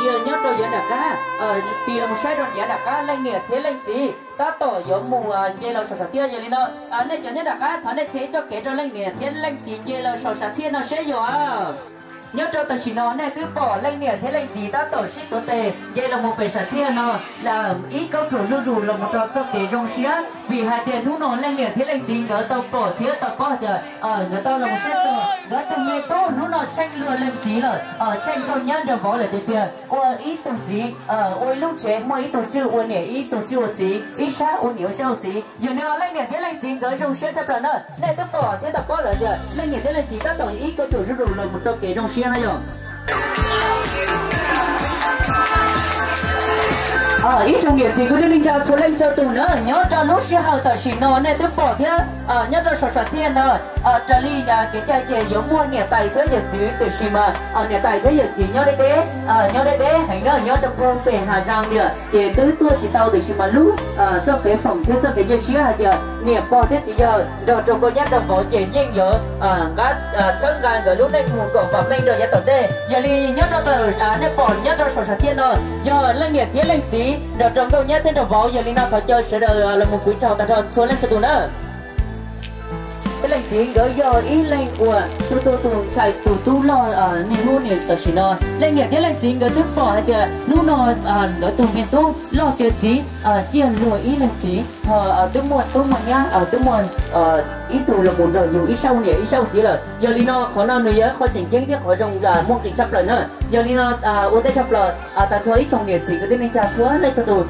Nyob rau yav nram qab, tig los saib rau yav nram qab leej niam thiab leej txiv tab tom yuav mus nce los saum sam thiaj. Yog li no, nej cov nyob nram qab thov nej tshem txoj kev rau leej niam thiab leej txiv nce los saum sam thiaj no seb yog. Nyob rau tam sim no nej twb pom leej niam thiab leej txiv tab tom sib tuav tes nce los mus pem sam thiaj no, ib kauj ruam zuj zus los mus rau txoj kev zoo siab vim hais tias hnub no leej niam thiab leej txiv nkawd tau pom thiab tau paub tias nkawd tau los mus sib txog, nkawd tus me tub hnub no tsheej luag leej txiv lawm, tsheej nkauj nyab nraug vauv lawm tiag tiag. Ua ib tug txiv, ua ib lub tsev muaj ib tug tswj ua niam ib tug tswj ua txiv, ib sab ua niam ib sab ua txiv. Yog li no leej niam thiab leej txiv nkawd zoo siab tshaj plaws na. Nej twb pom thiab tau paub lawm tias leej niam thiab leej txiv tab tom ib kauj ruam zuj zus los mus rau kev zoo siab na yog. Ib tsoom niam txiv kwv tij neej tsa txhua leej txhua tus na, nyob rau lub sij hawm tam sim no nej twb pom thiab, nyob rau saum sam thiaj no, raws li kev cai ces yuav muaj niam tais thiab yawm txiv, tiam sis mas niam tais thiab yawm txiv nyob deb deb, nyob deb deb heev na, nyob rau pem Hà Giang tiag, ces twb tuaj tsis tau, tiam sis mas lub txoj kev foom thiab txoj kev cia siab hais tias niam pog thiab txiv yawg nrog rau nkauj nyab nraug vauv ces yeej yuav nqa, txhawb nqa nkawd lub neej mus kom vam meej rau yav tom ntej. Yog li nyob rau ntawm nej pom nyob rau saum sam thiaj no yog leej niam thiab leej txiv nrog rau nkauj nyab thiab nraug vauv. Yog li no thov caw sawv daws los mus kuv tsaug tag nrho txhua leej txhua tus na. Thiab leej txiv nkawd yog ib leeg uas tus, tus, tus ntxhais tus tub loj niaj hnub niam tam sim no. Leej niam thiab leej txiv nkawd twb pom hais tias hnub no nkawd tus me tub loj tiav txiv ciaj luag ib leeg txiv, twb muaj tub muaj nyab, twb muaj ib tug los mus nrog yus ib sab ua niam ib sab ua txiv lawm. Yog li no qhov no nws yog qhov tseem ceeb thiab qhov zoo muaj nqis tshaj plaws na. Yog li no ua ntej tshaj plaws tag nrho ib tsoom niam txiv kwv tij neej tsa txhua leej txhua tus,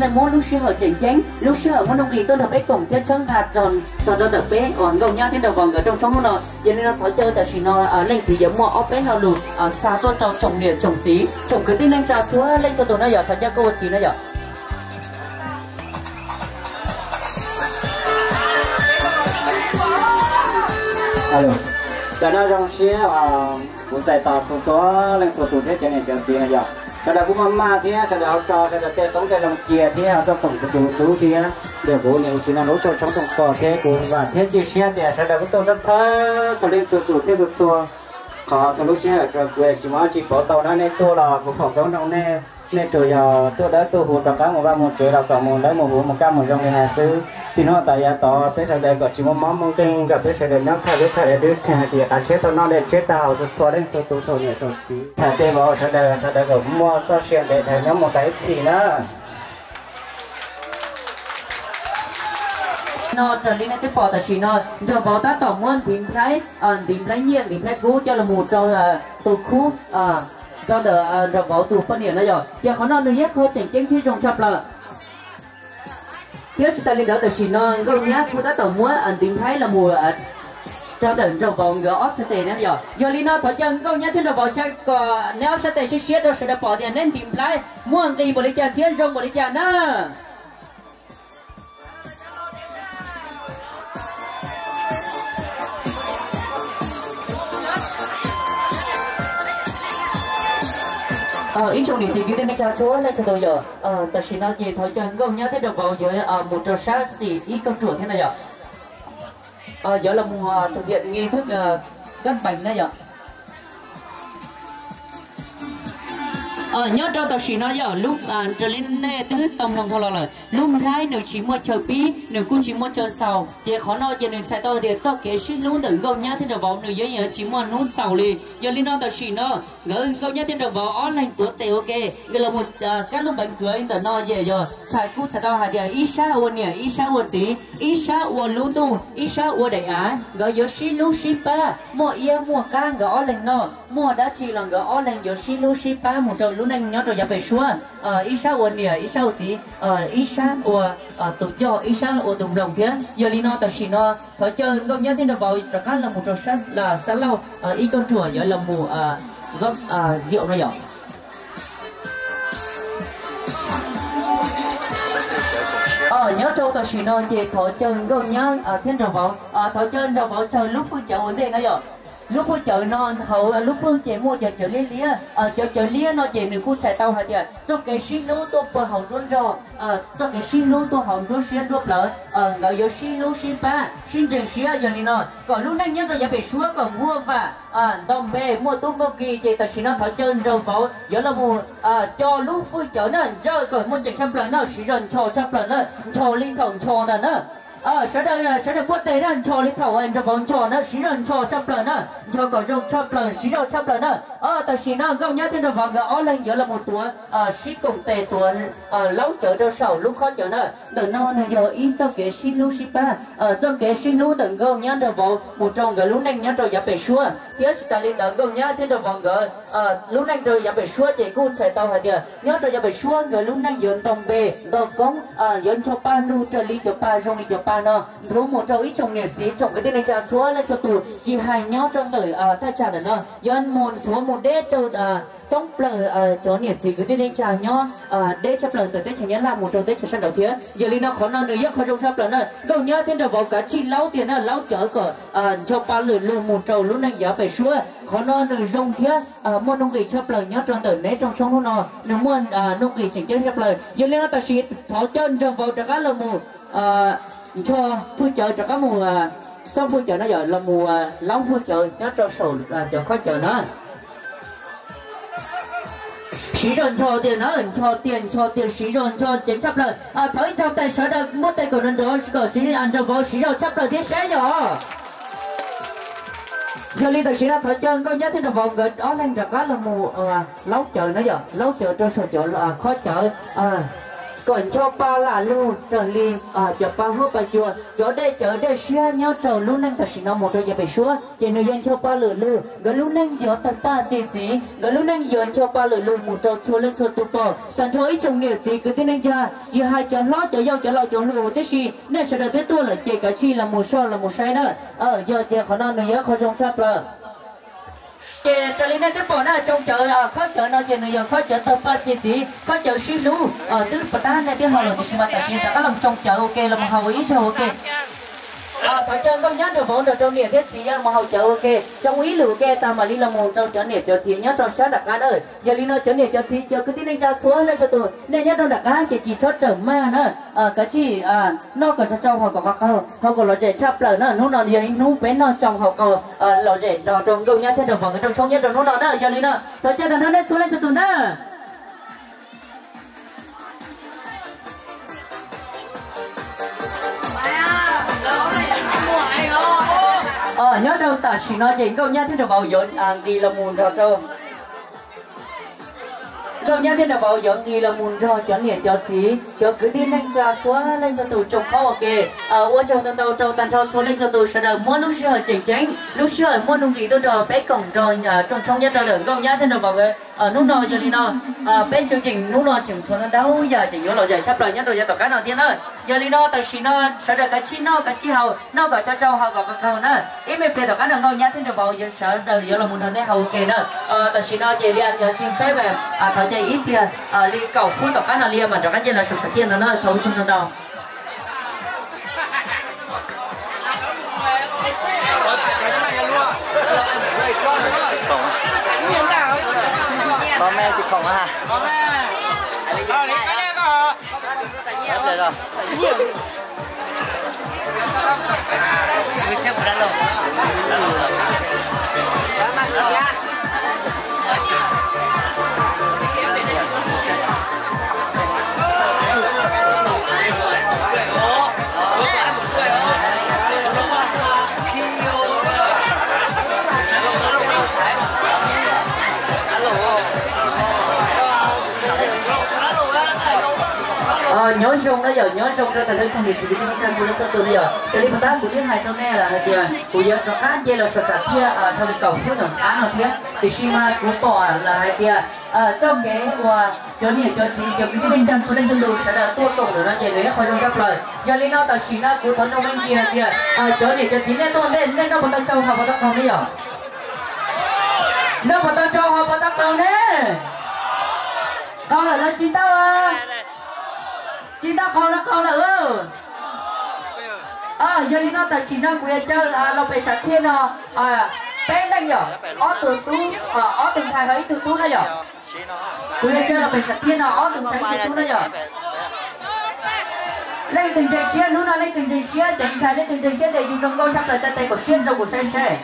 nej muab lub sij hawm tseem ceeb, lub sij hawm muaj nuj nqis tuaj nrog peb koom thiab txhawb nqa txog rau ntawm peb uas nkauj nyab thiab nraug vauv nkawd rooj tshoob hnub no. Yog li no thov caw tam sim no leej txiv yuav muaj ob peb lo lus xa tuaj rau tsoom niam tsoom txiv tsoom kwv tij neej tsa txhua leej txhua tus na yom. Thov caw koj ua txiv na yom. Tam no zoo siab kuv txais tos txhua txhua leej txhua tus thiab cov niam cov txiv no yom. Sawv daws kuj maj maj thiab sawv daws hauv tso sawv daws tej toob tej loo cia thiab ho tuaj koom kuv tus tub thiab nrog kuv niam kuv txiv no lub rooj tshoob rooj kos thiab kuv vam thiab cia siab tias sawv daws kuj tuaj txhawb txhawb txhua leej txhua tus thiab txhua txhua qhov txhua lub sij hawm rau kuv tsis muaj dab tsi pauv tau na. Nej tuaj los kuv foom koob hmoov nej, nej tsuas yog tuaj dawb tuaj huv rov qab mus vaj mus tsev los kom mus dawb mus huv mus kaj mus zoo li hais xwb. Txij hnub tas yav tod peb sawv daws kom tsis muaj mob muaj nkeeg, kom peb sawv daws nyob khaj dub khaj dub, hais tias qav tsheb tau noj dej tsheb tau haus txhua txhua leej txhua tus saum niam saum txiv. Txhais tes vauv sawv daws, sawv daws kom muaj txoj sia ntev dhawv nyob mus tas ib txhis na. No raws li nej twb pom tam sim no nraug vauv tab tom muab ntiv nplhaib, ntiv nplhaib nyiaj ntiv nplhaib kub coj los mus rau tus khub, rau ntawm nraug vauv tus poj niam no yom. Ces qhov no nws yog qhov tseem ceeb thiab zoo tshaj plaws. Thiab tsis tas li ntawd tam sim no nkauj nyab kuj tab tom muab ntiv nplhaib los mus rau ntawm nraug vauv nkawd ob txhais tes na yom. Yog li no thov caw nkauj nyab thiab nraug vauv tsa kom neb ob sab tes siab siab rau sawv daws pom tias neb ntiv nplhaib muaj nqis npaum li cas thiab zoo npaum li cas na. Ib tsoom niam txiv kwv tij neej tsa txhua leej txhua tus yom, tam sim no ces thov caw nkauj nyab thiab nraug vauv yuav mus rau sab xis ib kauj ruam thiab na yom. Yuav los mus thực hiện nghi thức cắt bành na yom. Nyob rau tam sim no yog lub, raws li nej twb tau mloog dhau los lawm, lub nplhaib nws tsis muaj chaw pib, nws kuj tsis muaj chaw xaus, ces qhov no ces nws txhais tau tias txoj kev sib hlub ntawm nkauj nyab thiab nraug vauv nws yeej yuav tsis muaj hnub xaus li. Yog li no tam sim no nkawd nkauj nyab thiab nraug vauv ob leeg tuav tes ua ke, nkawd los mus kab lub npeev kwv ntawm no ces yog txhais kuj txhais tau hais tias ib sab ua niam ib sab ua txiv, ib sab ua lub ntuj ib sab ua daim av, nkawd yuav sib hlub sib pab, muaj iab muaj qab nkawd ob leeg noj, muaj dab tsi los nkawd ob leeg yuav sib hlub sib pab mus rau lub neej nyob rau yav pem suab. Ib sab ua niam ib sab ua txiv, ib sab ua tus coj ib sab ua tus mloog thiab. Yog li no tam sim no thov caw nkauj nyab thiab nraug vauv rov qab los mus rau sab lauj ib kauj ruam yuav los mus zov ziaum no yom. Nyob rau tam sim no ces thov caw nkauj nyab thiab nraug vauv, thov caw nraug vauv chaw lub fwj cawv ua ntej na yom. Lub fwj cawv no hauv lub fwj ces muaj cov cawv liab liab, cov cawv liab no ces nws kuj txhais tau hais tias txoj kev sib hlub tuaj puag hauv nruab nrog, txoj kev sib hlub tuaj hauv nruab siab nruab plawv, nkawd yuav sib hlub sib pab sib ntseeg siab. Yog li no kom lub neej nyob rau yav pem suab kom muaj vam ntau npe muaj tub muaj ki, ces tam sim no thov caw nraug vauv yuav los mus co lub fwj cawv na, ntsawj kom muaj ceem tshaj plaws na, siv zog ncho tshaj plaws na, ncho li thaum ncho ntag na. Sawv daws, sawv daws puab tes na, ncho li thaum nraug vauv ncho na, siv zog ncho tshaj plaws na, ncho kom zoo tshaj plaws, siv zog tshaj plaws na. Tam sim no nkauj nyab thiab nraug vauv nkawd ob leeg yuav los mus tuav, sib koom tes tuav laub cawv rau saum lub khob cawv na. Ntawm no nws yog ib txoj kev sib hlub sib pab, txoj kev sib hlub ntawm nkauj nyab nraug vauv mus rau nkawd lub neej nyob rau yav pem suab. Thiab tsis tas li ntawd nkauj nyab thiab nraug vauv nkawd lub neej rau yav pem suab ces kuj txhais tau hais tias nyob rau yav pem suab nkawd lub neej yuav ntau npe ntau koob, yuav ncho pa lug raws li cov pa zoo li cov pa no nthuav mus rau ib tsoom niam txiv tsoom kwv tij neej tsa txhua leej txhua tus, tsis hais nyob rau ntawm thaj tsam ntawm no, yuav mus nthuav mus deb rau thoob plaws cov niam txiv kwv tij neej tsa nyob deb tshaj plaws ntawm teb chaws Nyab Laj mus rau teb chaws sab nraud thiab. Yog li no qhov no nws yog qhov zoo tshaj plaws na. Nkauj nyab thiab nraug vauv kav tsij laub tiag na, laub cawv kom ncho pa lwm lug mus rau lub neej yav pem suab. Qhov no nws zoo thiab muaj nuj nqis tshaj plaws nyob rau ntawm neb rooj tshoob hnub no, nws muaj nuj nqis tseem ceeb tshaj plaws. Yog li no tam sim thov caw nraug vauv rov qab los mus ncho fwj cawv, rov qab mus xauj fwj cawv no yom, los mus laub fwj cawv nyob rau saum cov khob cawv na. Siv zog ncho tiag na, ncho tiag, ncho tiag, siv zog ncho ceev tshaj plaws. Thov ib tsaug tes sawv daws muab tes kom nrov nrov kom siv, nraug vauv siv zog tshaj plaws thiab saib yom. Yog li tam sim no thov caw nkauj nyab thiab nraug vauv nkawd ob leeg rov qab los mus laub cawv na yom, laub cawv rau saum cov khob cawv kom ncho pa lam lug raws li cov pa huab pa cua, cov dej cawv dej siab nyob rau lub neej tam sim no mus rau yav pem suab ces nws yuav ncho pa lwm lug, nkawd lub neej yuav tawg paj txi txiv, nkawd lub neej yuav ncho pa lwm lug mus rau txhua leej txhua tus pom. Tag nrho ib tsoom niam txiv kwv tij neej tsa, tsis hais cov hlob cov yau cov laus cov hluas huv tib si, nej sawv daws twb tuaj lawm ces kav tsij los mus soj los mus saib na. Yog tias qhov no nws yog qhov zoo tshaj plaws. Ces raws li nej twb pom na, tsoom cawv khob cawv no ces nws yog khob cawv tawg paj txi txiv, khob cawv sib hlub. Twb pas tab nej twb haus lawm tiam sis mas tam sim rov qab los tsoo cawv ua ke, los mus haus ib zaug ua ke. Thov caw nkauj nyab nraug vauv nrog rau niam thiab txiv yuav los mus haus cawv ua ke, tsoo ib lwm ua ke tag mam li los mus rau cov niam cov txiv nyob rau sab nram qab na. Yog li no cov niam cov txiv cov kwv tij neej tsa txhua leej txhua tus, nej nyob rau nram qab ces tsis txhob rawm maj na, kav tsij noj kom tsau tsau haus kom qaug qaug, haus kom lom zem tshaj plaws na. Hnub no yog ib hnub peb noj tsau haus qaug lom zem nrog rau nkauj nyab thiab nraug vauv nkawd rooj tshoob nyob rau hnub no na. Yog li no thov caw tag nrho nej txhua leej txhua tus na. Nyob rau tam sim no ces nkauj nyab thiab nraug vauv yuav nqis los mus nrog rau, nkauj nyab thiab nraug vauv yuav nqis los mus nrog cov niam cov txiv cov kwv tij neej tsa txhua leej txhua tus tsoo khob ua ke. Ua tsaug ntau ntau rau tag nrho txhua leej txhua tus sawv daws muab lub sij hawm tseem ceeb, lub sij hawm muaj nuj nqis tuaj rau peb koom nrog rooj tshoob nyob rau ntawm nkauj nyab thiab nraug vauv nkawd hnub no. Yog li no peb tsoo tseem hnub no tseem tshuav ntau ntau yam tseem yuav lom zem tshaj plaws nyob rau yav tom qab no thiab na. Yog li no tam sim no sawv daws kav tsij noj kav tsij haus, noj kom tsau tsau haus kom qaug qaug na. Ib me pliag tom qab no nkauj nyab thiab nraug vauv sawv daws yuav los mus nrog nej haus ua ke na. Tam sim no ces li cov xin pheb thov caw ib pliag li kaum phút tom qab no li mam rov qab nce los saum tiaj no na. Thov ua tsaug ntau ntau. Tsis khoom, tsis khoom ha. Nyob zoo na yom, nyob zoo rau tag nrho tsoom niam txiv kwv tij neej tsa txhua leej txhua tus na yom. Raws li puas tab kuv twb hais rau nej lawm hais tias kuv yuav rov qab nce los saum tiaj dhau li kaum phút tom qab no thiab, tiam sis mas kuv pom lawm hais tias txoj kev uas cov niam cov txiv cov kwv tij neej tsa txhua leej txhua tus sawv daws tuaj koom lawm no ces nws yog qhov zoo tshaj plaws. Yog li no tam sim no kuv thov nug me ntsis hais tias cov niam cov txiv nej tuaj ntej nej noj puas tau tsau haus puas tau qaug ne yom? Noj puas tau tsau haus puas tau qaug ne? Qaug lawm los tsis tau? Tsis tau qaug los qaug lawm. Yog li no tam sim no kuv yuav caw los pem saum tiaj no, Peb leej yom, ob tug tub, ob tug ntxhais ho ib tug tub na yom. Kuv yuav coj los pem sam thiaj no, ob tug ntxhais ib tug tub na yom. Leej twg ntseeg siab hnub no, leej twg ntseeg siab, cov ntxhais leej twg ntseeg siab ces yus zoo nkauj tshaj plaws, coj tes kom siab rau kuv saib seb.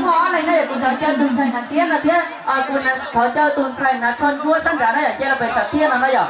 Muaj ob leeg na yom, kuv thov caw tus ntxhais hnav tiab no thiab, kuv thov caw tus ntxhais hnav tsho ntsuab sab nrad na yom, cia los pem sam thiaj no na yom.